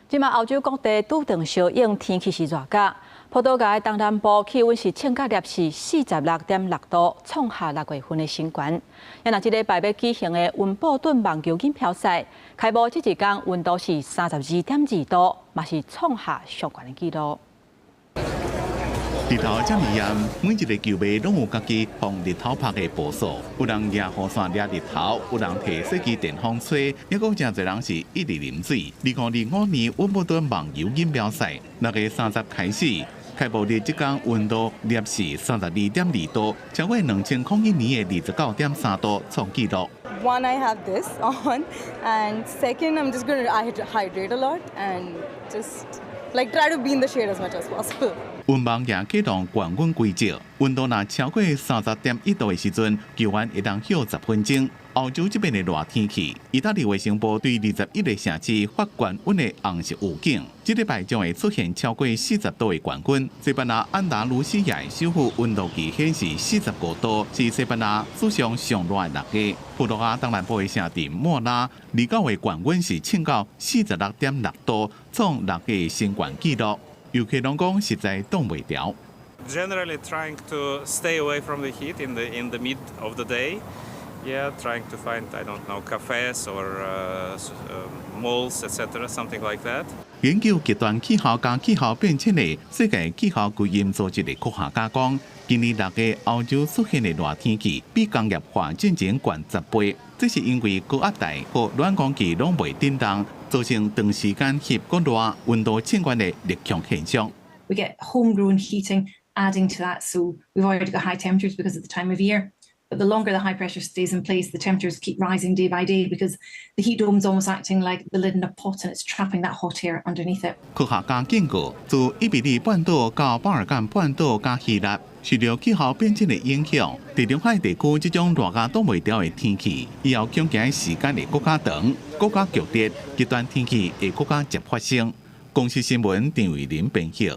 這馬歐洲各地拄著燒湧，天氣是熱甲。葡萄牙的東南部氣溫是衝到攝氏46.6度，創下6月份的新高。啊若這禮拜欲舉行的溫布頓網球錦標賽，開幕這一工溫度是32.2度，嘛是創下上懸的紀錄。日頭遮爾炎，每一个球迷攏有家己防日頭曬的步數。有人舉雨傘掠日頭，有人提細支電風吹，抑閣誠濟人是一直啉水。2025年溫布頓網球錦標賽6月30開始，開幕日這工溫度攝氏32.2度，超過2001年的29.3度創紀錄。 One, I have this on, and second, I'm just going to hydrate a lot and just like try to be in the shade as much as possible. 溫網也啟動降溫規則，溫度若超過30.1度的時陣，球員會當歇10分鐘。歐洲這邊的熱天氣，意大利衛生部對21個城市發懸溫的紅色預警，這禮拜將會出現超過40度的懸溫。西班牙安達盧西亞首府溫度計顯示45度，是西班牙史上上熱的6月。葡萄牙東南部的城鎮莫拉，29號懸溫是衝到46.6度，創6月新懸紀錄。遊客攏講實在擋袂牢。 Generally trying to stay away from the heat in the mid of the day. Yeah, trying to find, I don't know, cafes or malls, etc., something like that. 研究極端氣候佮氣候變遷的世界氣候基金組織的科學家講，今年6月歐洲出現的熱天氣比工業化進前懸10倍，這是因為高壓帶和暖空氣攏袂振動，造成長時間翕閣熱、溫度衝懸的熱強現象。 We get homegrown heating adding to that, so we've already got high temperatures because of the time of year. But the longer the high pressure stays in place, the temperatures keep rising day by day because the heat dome is almost acting like the lid in a pot and it's trapping that hot air underneath it. 科學家警告，自伊比利半島到巴爾幹半島佮希臘，受著氣候變遷的影響，地中海地區這種熱甲擋袂牢的天氣，以後恐驚時間會閣較長、閣較劇烈，極端天氣會閣較捷發生。公視新聞陳慧琳編譯。